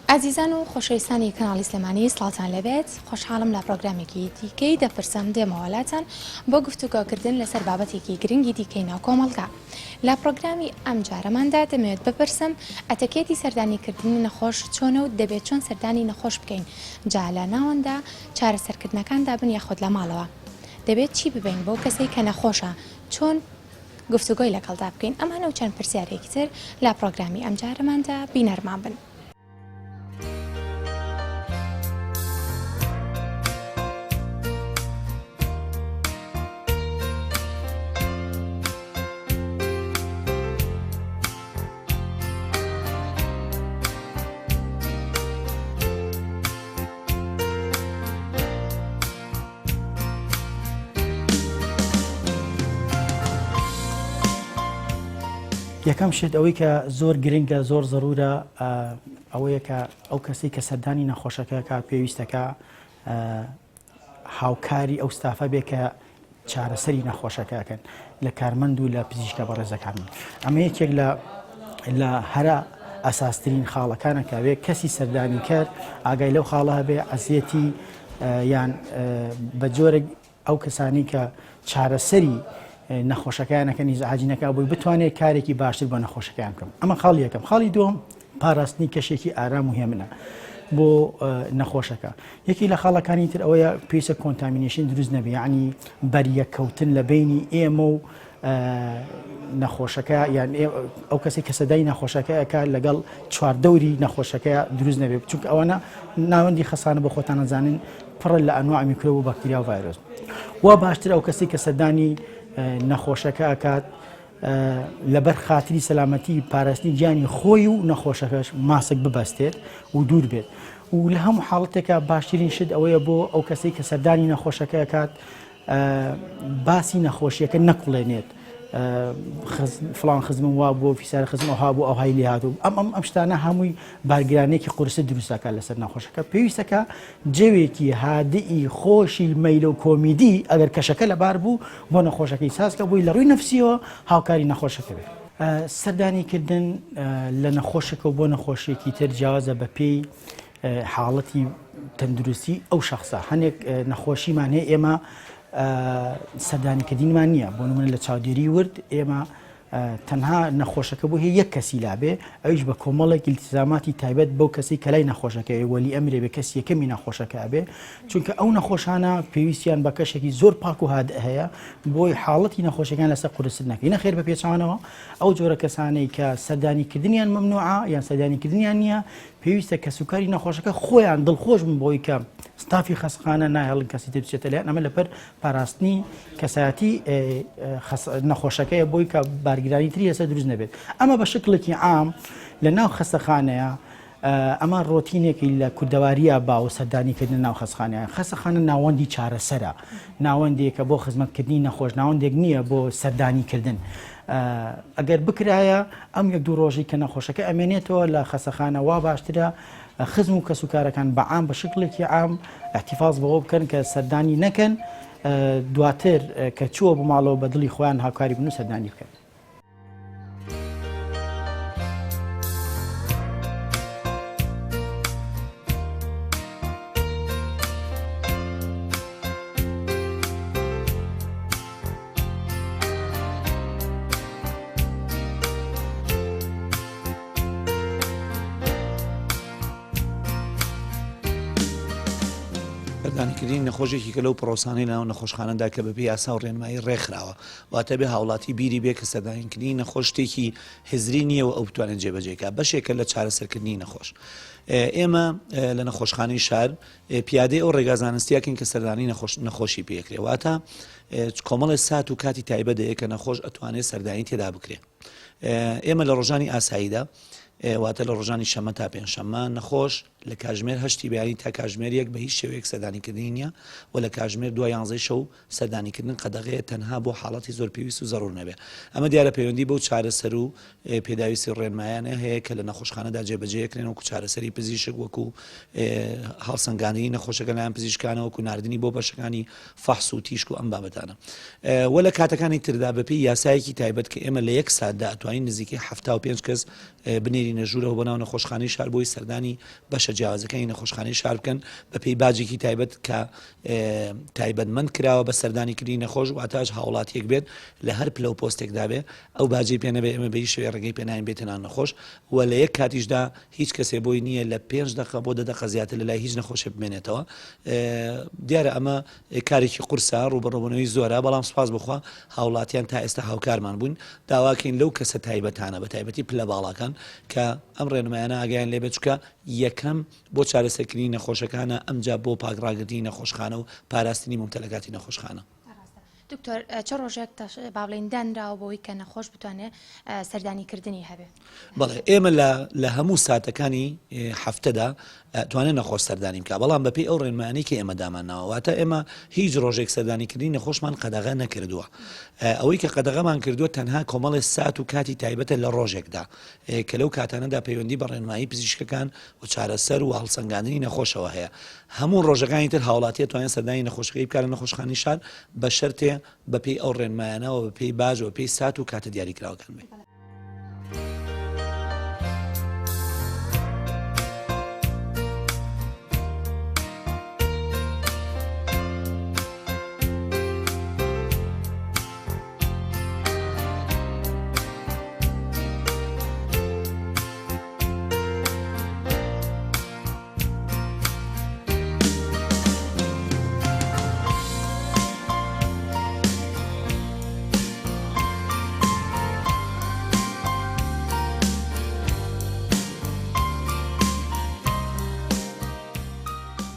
ئازیزان و خۆشەویستانی کەناڵی سلێمانی سڵاوتان لێبێت خۆشحاڵم لە پرۆگرامێکی دیکەی دەپرسم دێمەوە لاتان بۆ گفتوگۆکردن لەسەر بابەتێکی گرنگی دیکەی ناو کۆمەڵگا لە پرۆگرامی ئەم جارەماندا دەمەوێت بپرسم ئەتەکێتی سەردانیکردنی نەخۆش چۆنە و دەبێت چۆن سەردانی نەخۆش بکەین جا لە ناوەندە چارەسەرکردنەکاندا بن یاخود لە ماڵەوە دەبێت چی ببەین بۆ کەسێک کە نەخۆشە چۆن گفتوگۆی لەگەڵدا بکەین ئەمانە و چەند پرسیارێکی تر لە پرۆگرامی ئەمجارەماندا بینەرمان بن. یەکەم شت ئەوەی کە زۆر گرنگە زۆر زەرورە ئەوەیە کە ئەو کەسی کە سەردانی نەخۆشەکە کە پێویستەکە هاوکاری ئەو ستافە بێ کە چارەسەری نەخۆشەکەکەن لە کارمەند و لە پزیشکە بەڕێزەکان ئەمە یەکێک لە لە هەرە ئەساسترین خاڵەکانە کە بێ کەسی سەردانیکەر ئاگای لەو خاڵە هەبێ ئەزیەتی یان بە جۆرێک ئەو کەسانی کە چارەسەری نەخۆشەکانەکە نیزعاجی نەکا بۆی بتوانێت کارێکی باشتر بە نەخۆشەکان بکەم ئەمە خاڵی یەکەم خاڵی دووەم پاراستنی کەشێکی ئارام و هێمنە بۆ نەخۆشەکە یەکی لە خاڵەکانی تر ئەوەیە پێویستە contamination دروست نەبێ یعنی بەریەککەوتن لە بینی ئێمە و نەخۆشەکە یان ئەو کەسی کە سەدای نەخۆشەکە ئەکا لەگەڵ چواردەوری نەخۆشەکە دروست نەبێت چونکە ئەوانە ناوەندی خەسانە بە خۆتان نەزانن پڕە لە ئەنواع میکرۆب و بەکتریا و ڤایرۆس وا باشتر ئەو کەسی کە سەردانی نەخۆشەکە ئەکات لەبەر خاتری سەلامەتی پاراستنی گیانی خۆی و نەخۆشەکەش ماسک ببەستێت و دوور بێت و لە هەموو حاڵەتێکا باشترین شت ئەوەیە بۆ ئەو کەسەی کە سەردانی نەخۆشەکە ئەکات باسی نەخۆشیەکە نەکوڵێنێت فلان خزمم وا بوو فیسار خزم ئەوها بوو ئەوهای لێ هاتوو ئەم ئەم ئەم شتانە هەمووی بارگرانێکی قورسە دروستەکە لەسەر نەخۆشەکە پێویستەکە جەوێکی هادئی خۆشی مەیلە و کۆمیدی ئەگەر کەشەکە لەبار بوو بۆ نەخۆشەکەی سازکە بووی لە ڕووی نەفسیەوە هاوکاری نەخۆشەکە بێت. سەردانی کردن لە نەخۆشێکەوە بۆ نەخۆشیێکی تر جیاوازە بە پێی حاڵەتی تەندروستی ئەو شخصە هەنێک نەخۆشیمان هەیە ئێمە سەردانیکردنمان نییە بۆ نمونە لە چاودێری ورد ئێمە تەنها نەخۆشەکە بۆ هەیە یەک کەسی لابێ ئەویش بە کۆمەڵێک ئیلتیزاماتی تایبەت بەو کەسی کەلای نەخۆشەکەی وەلی ئەمرێ بێ کەسی یەکەمی نەخۆشەکە ئەبێ چونکە ئەو نەخۆشانە پێویستیان بە کەشێکی زۆر پاک و هاد هەیە بۆی حاڵەتی نەخۆشەکان لەسەر قورستر نەکەی نەخێر بە پێچوانەوە ئەو جۆرە کەسانەی کە سەردانیکردنیان مەمنوعە یان سەردانیکردنیان نییە پێویستە کەسوکاری نەخۆشەکە خۆیان دڵخۆش بن بۆی کە ستافی خەستخانە ناهێڵن کەسی تر بچێتە لایان ئەمە لەپەر پاراستنی کەسایەتی نەخۆشەکەیە بۆی کە بارگرانی تری لەسەر دروست نەبێت ئەمە بە شکڵێکی عام لە ناو خەستەخانەیە ئەمە ڕۆتینێکی لە کوردەواریە باو سەردانیکردن ناو خەستخانەیە خەستەخانە ناوەندی چارەسەرە ناوەندێکە بۆ خزمەتکردنی نەخۆش ناوەندێک نییە بۆ سەردانیکردن ئەگەر بکرایە ئەم یەک دوو ڕۆژی کە نەخۆشەکە ئەمێنێتەوە لە خەسەخانە وا باشترە خزم و کەسوکارەکان بە عام بە شکڵێکی عام احتفاظ بەوە بکەن کە سەردانی نەکەن دواتر کە چووە بۆ ماڵەوە بە دڵی خۆیان هاوکاری بن و سەردانی بکەن. سەردانیکردنی نەخۆشێکی کە لەو پرۆسانەی ناو نەخۆشخانەدا کە بەپێی یاسا و ڕێنمایی ڕێکخراوە واتە بێ هاوڵاتی بیری بێ کە سەردانیکردنی نەخۆش شتێکی هزری نییە و ئەو بتوانێت جێبەجێکا بەشێکە لە چارەسەرکردنی نەخۆش ئێمە لە نەخۆشخانەی شار پیادەی ئەو ڕێگا زانستیەکەین کە سەردانی نەخۆش نەخۆشی پێکرێ واتە کۆمەڵێ سات و کاتی تایبەت هەیە کە نەخۆش ئەتوانێت سەردانی تێدا بکرێ ئێمە لە ڕۆژانی ئاساییدا واتە لە ڕۆژانی شەمە تا پێنجشەممە نەخۆش لە کاژمێر هەشتی بەیانی تا کاژمێر یەک بە هیچ شێوەیەک سەردانیکردنی نییە و لە کاژمێر دو یانزەی شەو سەردانیکردن قەدەغەیە تەنها بۆ حاڵەتی زۆر پێویست و زەرور نەبێ ئەمە دیارە پەیوەندی بەو چارەسەر و پێداویستی ڕێنمایانە هەیە کە لە نەخۆشخانەدا جێبەجێکرێن وەکو چارەسەری پزیشک وەکو هەڵسەنگاندنی نەخۆشەکە لایەن پزیشکانە وەکو ناردنی بۆ بەشەکانی فەحس و تیشک و ئەم بابەتانە وە لە کاتەکانی تردا بەپێی یاسایەکی تایبەت کە ئێمە لە یەک ساتدا ئەتوانین نزیکەی 75 کەس. بنێرینە ژوورەوە بۆ ناو نەخۆشخانەی شار بۆی سەردانی بەشە جیاوازەکانی نەخۆشخانەی شار بکەن بەپێی باجێکی تایبەت کە تایبەتمەند کراوە بە سەردانی کردنی نەخۆش واتاش هاوڵاتیەک بێت لە هەر پلە و پۆستێکدا بێ ئەو باجەی پێ نەبێ ئێمە بە هیچ شێوەیەک ڕێگەی پێ ناین بێتە ناو نەخۆش و لە یەک کاتیشدا هیچ کەسێ بۆی نییە لە پێنج دەقە بۆ دە دەقە زیاتر لە لای هیچ نەخۆشێ بمێنێتەوە دیارە ئەمە کارێکی قورسە ڕووبەڕووبوونەوەی زۆرە بەڵام سوپاس بخوا هاوڵاتیان تا ئێستا هاوکارمان بوون داواکەین لەو کەسە تایبەتانە بە تایبەتی پلە باڵاکان کە ئەم ڕێنمایانە ئاگایان لێبێت چونکە یەکەم بۆ چارەسەرکردنی نەخۆشەکانە ئەمجا بۆ پاک ڕاگرتنی نەخۆشخانە و پاراستنی مومتەلەکاتی نەخۆشخانە. ڕاستە دکتۆر چ ڕۆژێک با بڵێین دانراوە بۆی کە نەخۆش بتوانێت سەردانی کردنی هەبێ؟ بەڵێ ئێمە لە لە هەموو ساتەکانی هەفتەدا توانێت نەخۆش سەردانی بکە بەڵام بەپێی ئەو ڕێنمایانەی کە ئێمە دامانناوە واتە ئێمە هیچ ڕۆژێک سەردانیکردنی نەخۆشمان قەدەغە نەکردووە ئەوەی کە قەدەغەمان کردووە تەنها کۆمەڵێ سات و کاتی تایبەتە لە ڕۆژێکدا کە لەو کاتانەدا پەیوەندی بە ڕێنمایی پزیشکەکان و چارەسەر و هەڵسەنگاندنی نەخۆشەوە هەیە. هەموو ڕۆژەکانی تر هاوڵاتی ئەتوانێت سەردانی نەخۆشەکەی بکات لە نەخۆشخانەی شار بە شەرتێ بەپێی ئەو ڕێنمایانە و بەپێی باج و بەپێی سات و کاتە دیاریکراوەکان بێت.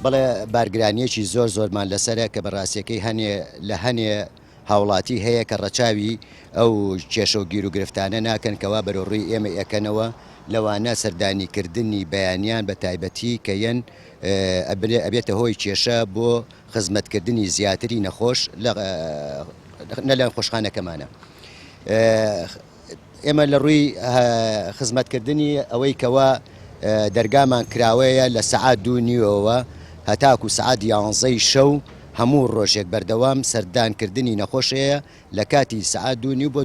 بەڵێ بارگرانیەکی زۆر زۆرمان لەسەرە کە بە ڕاستیەکەی هەنێ لە هەنێ هاوڵاتی هەیە کە ڕەچاوی ئەو کێشە و گیروگرفتانە ناکەن کەوا بەرەو ڕووی ئێمە ئەکەنەوە لەوانە سەردانی کردنی بەیانیان بە تایبەتی کە یەن ئەبێتە هۆی کێشە بۆ خزمەت کردنی زیاتری نەخۆش لە نە لە نەخۆشخانەکەمانە. ئێمە لە ڕووی خزمەتکردنی ئەوەی کەوا دەرگامان کراوەیە لە سەعات دوو نیوەوە هەتاکو سەعات یانزەی شەو هەموو ڕۆژێک بەردەوام سەردانکردنی نەخۆش هەیە لە کاتی سەعات دوو نیو بۆ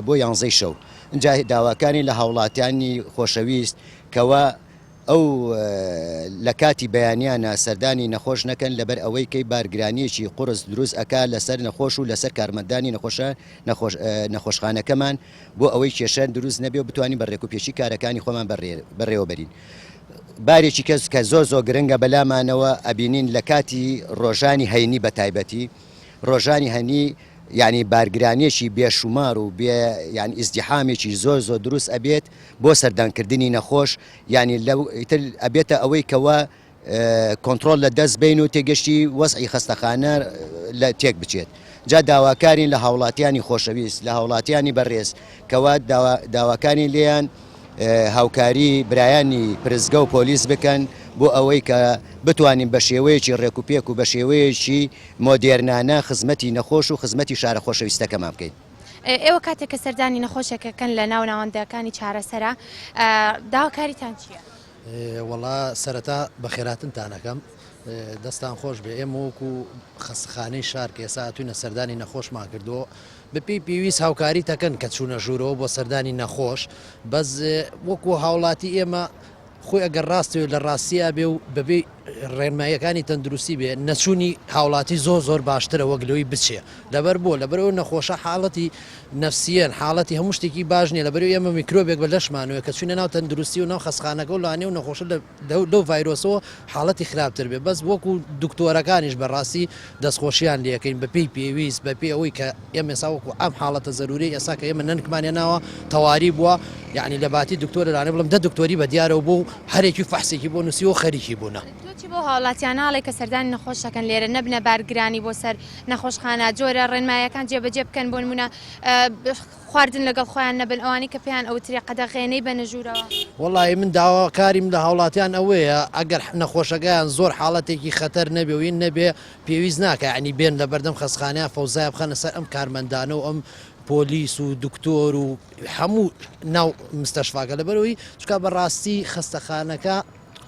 بۆ یانزەی شەو ئینجا داواکارین لە هاوڵاتیانی خۆشەویست کەوا ئەو لە کاتی بەیانیانە سەردانی نەخۆش نەکەن لەبەر ئەوەی کەی بارگرانیەکی قوڕس دروست ئەکا لەسەر نەخۆش و لەسەر کارمەندانی نەخۆشە نەخۆش نەخۆشخانەکەمان بۆ ئەوەی کێشە دروست نەبێ و بتوانین بە ڕێکوپێکی کارەکانی خۆمان بەڕێوە بەرین. بارێکی کەس کە زۆر زۆر گرنگە بەلامانەوە ئەبینین لە کاتی ڕۆژانی هەینی بە تایبەتی ڕۆژانی هەنی یعنی بارگرانیەکی بێشومار و بێ یعنی ئیزدیحامێکی زۆر زۆر دروست ئەبێت بۆ سەردانکردنی نەخۆش یانی لەو ئیتر ئەبێتە ئەوەی کەوا کۆنتڕۆڵ لە دەست بین و تێگەشتی وەزعی خەستەخانە لە تێک بچێت جا داواکارین لە هاوڵاتیانی خۆشەویست لە هاوڵاتیانی بەڕێز کەوا داواکانی لێیان هاوکاری برایانی پرسگە و پۆلیس بکەن بۆ ئەوەی کە بتوانین بە شێوەیەکی ڕێکوپێک و بە شێوەیەکی مۆدێرنانە خزمەتی نەخۆش و خزمەتی شارە خۆشەویستەکەمان بکەین. ئێوە کاتێک کە سەردانی نەخۆشێک ئەکەن لە ناو ناوەندەکانی چارەسەرە داواکاریتان چییە؟ وەڵا سەرەتا بەخێراتنتان ئەکەم دەستان خۆش بێ ئێمە وەکو خەستەخانەی شار کە ئێستا هاتوینە سەردانی نەخۆشمان کردووە بەپێی پێویست هاوکاری تەکەن کە چوونە ژوورەوە بۆ سەردانی نەخۆش بەس وەکو هاوڵاتی ئێمە خۆی ئەگەر ڕاست لە ڕاستیا بێ و بەبێ ڕێنماییەکانی تەندروستی بێ نەچوونی هاوڵاتی زۆر زۆر باشترە وەک لەوەی بچێ لەبەر بۆ لەبەر ئەو نەخۆشە حاڵەتی نەفسیەن حاڵەتی هەموو شتێکی باش نییە لەبەر ئێمە میکرۆبێک بە لەشمانەوە کە چوینە ناو تەندروستی و ناو خەستخانەکە و لانێ و نەخۆشە لەو ڤایرۆسەوە حاڵەتی خراپتر بێ بەس وەکو دکتۆرەکانیش بەڕاستی دەستخۆشیان لەکەین بەپێی پێویست بەپێی ئەوەی کە ئێمە ئێستا وەکو ئەم حاڵەتە زەروری ئێستا کە ئێمە نەنکمان هێناوە تەواری بووە یعنی لە باتی دکتۆر لەوانەیە بڵێم دە دکتۆری بە دیارەوە بوو و هەرێکی فەحسێکی بۆ نووسیوە و خەریکی بوونە. تۆ چی بەو هاوڵاتیانە ئەڵێی کە سەردانی نەخۆش دەکەن لێرە نەبنە بارگرانی بۆ سەر نەخۆشخانە جۆرە ڕێنمایەکان جێبەجێ بکەن بۆ نمونە خواردن لەگەڵ خۆیان نەبن ئەوانەی کە پێیان ئەوترێ قەدەغەیە نەیبەنە ژوورەوە؟ وەڵایی من داواکاریم لە هاوڵاتیان ئەوەیە ئەگەر نەخۆشەکەیان زۆر حاڵەتێکی خەتەر نەبێ و ین نەبێ پێویست ناکا یانی بێن لە بەردەم خەستخانەیا فەوزایە بخەنە سەر ئەم کارمەندانە و ئەم پۆلیس و دکتۆر و هەموو ناو مستەشفاکە لەبەرەوەی چکا بەڕاستی خەستەخانەکە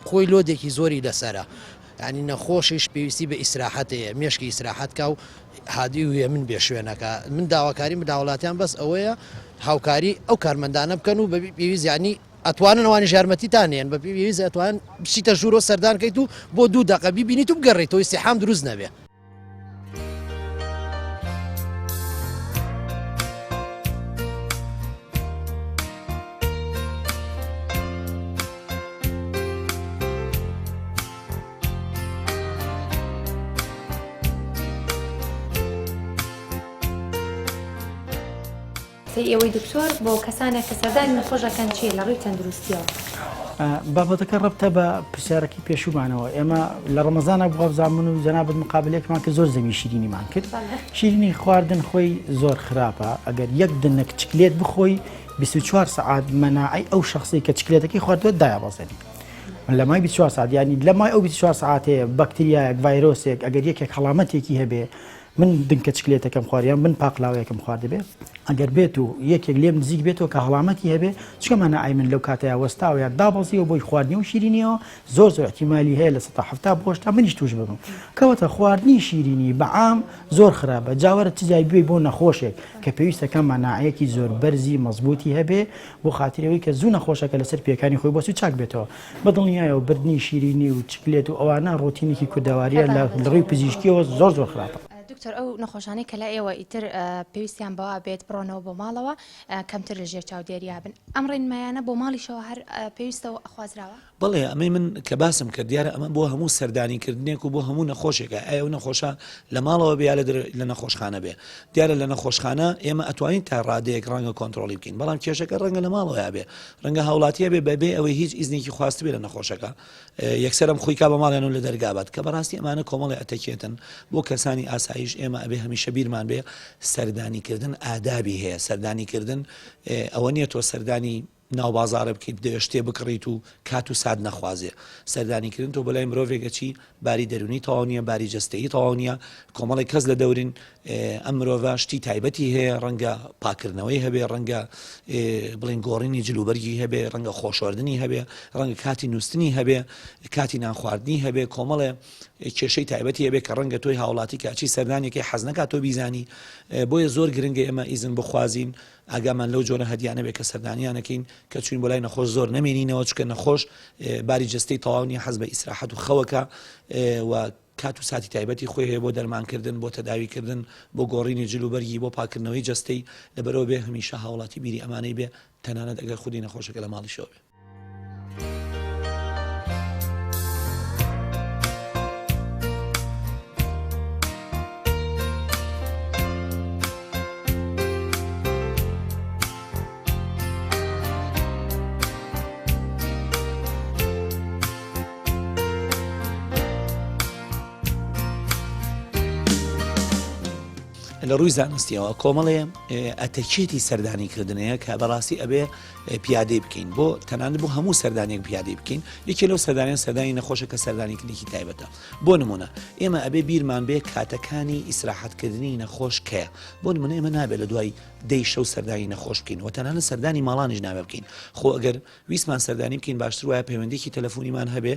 خۆی لۆدێکی زۆری لەسرە ینی نەخۆشیش پێویستی بە ئیسراحەت هەیە مێشکی ئیسراحەت کا و هادی و هێمن بێ شوێنەکە من داواکاری مداوڵاتیان بەس ئەوەیە هاوکاری ئەو کارمەندانە بکەن و بەبی پێویست ینی. ئەتوانن ئەوانیش یارمەتیتان یەن بە پێویست ئەتوان بچیتە ژوورۆ سەردان کەیت و بۆ دوو دەقە بیبینیت و بگەڕێیتەوە ئیزدیحام دروست نەبێ. قسەی ئێوەی دکتۆر بۆ کەسانێک کە سەردانی نەخۆش ئەکەن چییە لە ڕووی تەندروستیەوە؟ بابەتەکە ڕەبتە بە پرسیارەکەی پێشوومانەوە ئێمە لە ڕەمەزانە بوابزان من و جەنابت مقابلێکمان کە زۆر زەمی شیرینیمان کرد شیرینی خواردن خۆی زۆر خراپە ئەگەر یەک دنک چکلێت بخۆی 24 سەعات مەناعی ئەو شخصی کە چکلێتەکەی خواردووە دایابەزێنی لە مای 24 ساعت ینی لە مای ئەو 24 ساعتەیە بەکتریایەک ڤایرۆسێک ئەگەر یەکێک هەڵامەتێکی هەبێ من دنکە چکلێتەکەم خوارد یان من پاقلاوەیەکم خواردبێ ئەگەر بێت و یەکێک لێم نزیک بێتەوە کە هەڵامەتی هەبێ چونکە مانعی من لەو کاتەیا وەستاوە یان دابەزیوە بۆی خواردنی و شیرینیەوە زۆر زۆر احتیمالی هەیە 70% بۆ 80 منیش توش ببم کەواتە خواردنی شیرینی بەعام زۆر خراپە جاوەرە چ جای بێ بۆ نەخۆشێک کە پێویستەکە مەناعەیەکی زۆر بەرزی مەزبوطی هەبێ بۆ خاترەوەی کە زوو نەخۆشەکە لەسەر پێکانی خۆی بۆسی چاک بێتەوە بە دڵنیایەوە بردنی شیرینی و چکلێت و ئەوانە ڕۆتینێکی کوردەواریە لە ڕووی پزیشکیەوە زۆر زۆر خراپە. دکتۆر ئەو نەخۆشانەی کە لای ئێوە ئیتر پێویستیان بەوە بێت بڕۆنەوە بۆ ماڵەوە کەمتر لە ژێر چاودێریا بن ئەم ڕێنمایانە بۆ ماڵیشەوە هەر پێویستە و ئەخوازراوە؟ بەڵێ ئەمەی من کە باسم کرد دیارە ئەمە بۆ هەموو سەردانی کردنێک و بۆ هەموو نەخۆشێکە ئایا ئەو نەخۆشە لە ماڵەوە بێ یا لە نەخۆشخانە بێ دیارە لە نەخۆشخانە ئێمە ئەتوانین تا ڕادەیەک ڕەنگە کۆنترۆڵی بکەین بەڵام کێشەکە ڕەنگە لە ماڵەوە بێ ڕەنگە هاوڵاتی هەبێ بەبێ ئەوەی هیچ ئیزنێکی خواستبێ لە نەخۆشەکە یەکسەر ئەم خۆی کا بە ماڵیان و لە دەرگا بات کە بەڕاستی ئەمانە کۆمەڵی ئەتەکێتن بۆ کەسانی ئاسایش ئێمە ئەبێ هەمیشە بیرمان بێ سەردانیکردن ئادابی هەیە سەردانیکردن ئەوە نییە تۆ سەردانی ناو بازاڕێ بکەیت بدەوێت شتێ بکڕیت و کات و سات نەخوازێ سەردانیکردن تۆ بەلای مرۆڤێک ئەچی باری دەروونی تەواو نییە، باری جەستەیی تەواو نییە، کۆمەڵێک کەس لە دەورین، ئەم مرۆڤە شتی تایبەتی هەیە، ڕەنگە پاکردنەوەی هەبێ، ڕەنگە بڵێن گۆڕینی جلوبەرگی هەبێ، ڕەنگە خۆشۆردنی هەبێ، ڕەنگە کاتی نووستنی هەبێ، کاتی نانخواردنی هەبێ، کۆمەڵێ کێشەی تایبەتی هەبێ کە ڕەنگە تۆی هاوڵاتی کە ئەچی سەردانیەکەی حەز نەکات تۆ بیزانی، بۆیە زۆر گرنگە ئێمە ئیزن بخوازین، ئاگامان لەو جۆرە هەدیانە بێ کە سەردانیان ئەکەین، کە چووین بۆ لای نەخۆش زۆر نەمێنینەوە، چونکە نەخۆش باری جەستەی تەواو نییە، حەز بە ئیسراحەت و خەوەکە و کات و ساتی تایبەتی خۆی هەیە بۆ دەرمانکردن، بۆ تەداویکردن، بۆ گۆڕینی جل و بەرگی، بۆ پاککردنەوەی جەستەی، لەبەرئەوە بێ هەمیشە هاوڵاتی بیری ئەمانەی بێ، تەنانەت ئەگەر خودی نەخۆشەکە لە ماڵیشەوە بێ. لە ڕووی زانستیەوە کۆمەڵێ ئەتەکێتی سەردانی کردنەیە کە بەڕاستی ئەبێ پیادەی بکەین بۆ تەنانەت بۆ هەموو سەردانێک پیادەی بکەین یەکێ لەو سەردانیان سەردانی نەخۆشە کە سەردانیکردنێکی تایبەتە بۆ نمونە ئێمە ئەبێ بیرمان بێ کاتەکانی ئیسراحەتکردنی نەخۆش کەیە بۆ نمونە ئێمە نابێت لە دوای دەی شەو سەردانی نەخۆش بکەین و تەنانەت سەردانی ماڵانیش نابێ بکەین خۆ ئەگەر ویستمان سەردانی بکەین باشتر وایە پەیوەندێکی تەلەفۆنیمان هەبێ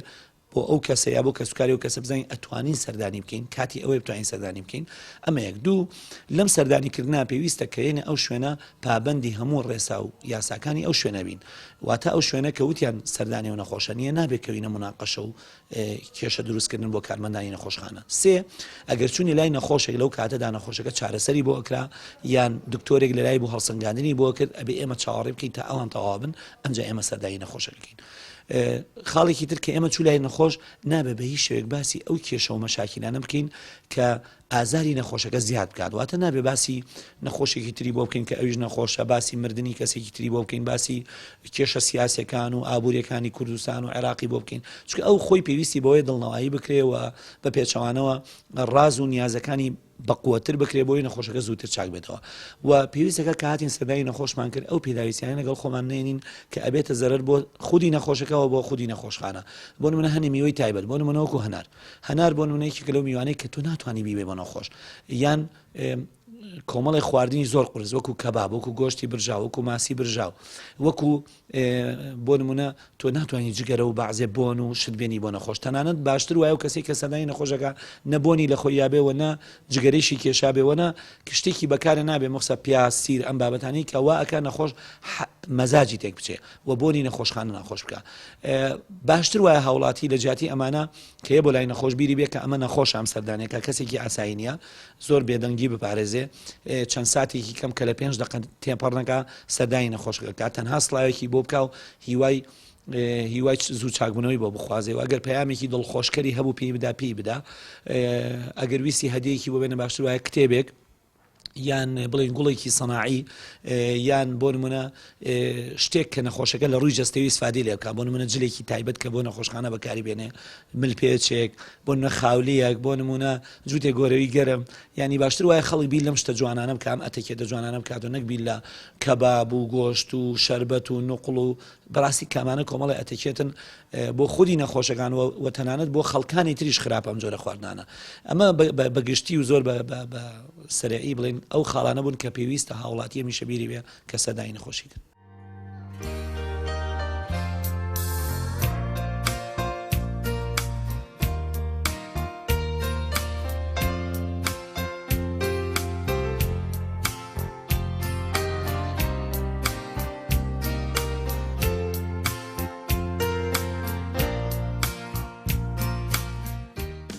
بۆ ئەو کەسە یا بۆ کەسوکاری ئەو کەسە بزانین ئەتوانین سەردانی بکەین کاتی ئەوەی بتوانین سەردانی بکەین ئەمە یەک دوو لەم سەردانی کردنا پێویستە کە یەنە ئەو شوێنە پابندی هەموو ڕێسا و یاساکانی ئەو شوێنە بین واتە ئەو شوێنە کە وتیان سەردانی و نەخۆشە نییە نابێت کەوینە مناقەشە و کێشە دروستکردن بۆ کارمەندانی نەخۆشخانە سێ ئەگەر چوونی لای نەخۆشێک لەو کاتەدا نەخۆشەکە چارەسەری بۆ ئەکرا یان دکتۆرێک لە لای بۆ هەڵسەنگاندنی بۆ کرد ئەبێ ئێمە چاوەڕێ بکەین تا ئەوان تەواو بن ئەمجا ئێمە سەردانی نەخۆشەکەین خاڵێکی تر کە ئێمە چوو لای نەخۆش نابێ بە هیچ شێوەیەک باسی ئەو کێشە و مەشاکیلانە بکەین کە ئازاری نەخۆشەکە زیاد بکات واتە نابێ باسی نەخۆشێکی تری بۆ بکەین کە ئەویش نەخۆشە باسی مردنی کەسێکی تری بۆ بکەین باسی کێشە سیاسەکان و ئابووریەکانی کوردستان و عێراقی بۆ بکەین چونکە ئەو خۆی پێویستی بەوەی دڵنەوایی بکرێ و بە پێچەوانەوە ڕاز و نیازەکانی بەقوەتر بکرێ بۆی نەخۆشەکە زووتر چاک بێتەوە و پێویستەکە کە هاتین سەردانی نەخۆشمان کرد ئەو پێداویستیانە لەگەڵ خۆمان نێنین کە ئەبێتە زەرەر بۆ خودی نەخۆشەکەەوە بۆ خودی نەخۆشخانە بۆ نمونە هەنی میوەی تایبەت بۆ نمونە وەکو هەنار هەنار بۆ نمونە یەکێکە لەو میوانەی کە تۆ ناتوانانی بیبەی بۆ نەخۆش یان. کۆمەڵی خواردنی زۆر قورس وەکو کەباب وەکو گۆشتی برژاو وەکو ماسی برژاو وەکو بۆ نمونە تۆ ناتوانانی جگەرە و بەعزێ بۆن و شت بێنی بۆ نەخۆش تەنانەت باشتر وایە و کەسێک کە سەردانی نەخۆشەکە نە بۆنی لە خۆی یابێ و نە جگەرەیشی کێشابێ و نە شتێکی بەکارە نابێ مخسە پیاز سیر ئەم بابەتانی کە وا ئەکا نەخۆش مەزاجی تێک بچێ و بۆنی نەخۆشخانە ناخۆش بکە باشتر وایە هاوڵاتی لە جیاتی ئەمانە کە بۆ لای نەخۆش بیری بێ کە ئەمە نەخۆش ئەم سەردانێکە کەسێکی ئاسایی نییە زۆر بێدەنگی بپارێزێ چەند ساتێکی کەم کە لە پێنج دەقە تێپەڕ نەکا سەردانی نەخۆشەکە بکات تەنها سڵاوێکی بۆ بکا و هیوای هیوای زوو چاکبوونەوەی بۆ بخوازێ و ئەگەر پەیامێکی دڵخۆشکەری هەبوو پێی بدا پێی بدا ئەگەر ویستی هەدیەکی بۆ بێنە باشتر وایە کتێبێک یان بڵێن گوڵێکی سەناعی یان بۆ نمونە شتێک کە نەخۆشەکە لە ڕووی جەستەوی ئیسفادەی لێ بکات بۆ نمونە جلێکی تایبەت کە بۆ نەخۆشخانە بەکاری بێنێ ملپێچێک بۆ نمونە خاولیەک بۆ نمونە جووتێک گۆرەوی گەرم یانی باشتر وایە خەڵک بیر لەم شتە جوانانە بکە ئەم ئەتەکێتە جوانانە بکات و نەک بیر لە کەباب و گۆشت و شەربەت و نوقڵ و بەڕاستی کامانە کۆمەڵی ئەتەکێتن بۆ خودی نەخۆشەکان و تەنانەت بۆ خەڵکانی تریش خراپە ئەم جۆرە خواردنانە ئەمە بەگشتی و زۆر بە سەرعی بڵێن ئەو خاڵانە بوون کە پێویستە هاوڵاتی هەمیشە بیری بێ کە سەردانی نەخۆشی کرد.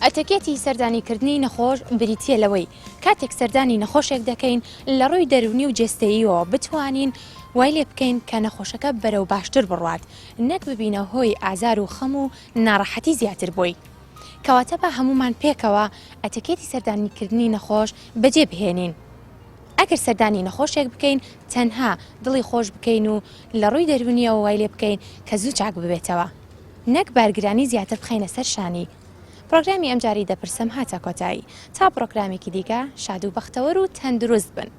ئەتەکێتی سەردانیکردنی نەخۆش بریتییە لەوەی کاتێک سەردانی نەخۆشێک دەکەین لە ڕووی دەروونی و جەستەییەوە بتوانین وای لێ بکەین کە نەخۆشەکە بەرەو باشتر بڕوات نەک ببینە هۆی ئازار و خەم و ناڕەحەتی زیاتر بۆی. کەواتە با هەموومان پێکەوە ئەتەکێتی سەردانیکردنی نەخۆش بەجێ بهێنین. ئەگەر سەردانی نەخۆشێک بکەین تەنها دڵی خۆش بکەین و لە ڕووی دەروونیەوە وای لێ بکەین کە زوو چاک ببێتەوە نەک بارگرانی زیاتر بخەینە سەر شانی. پڕۆگرامی ئەمجارەی دەپرسم هاتە کۆتایی. تا پڕۆگرامێکی دیکە شاد و بەختەوەر و تەندروست بن.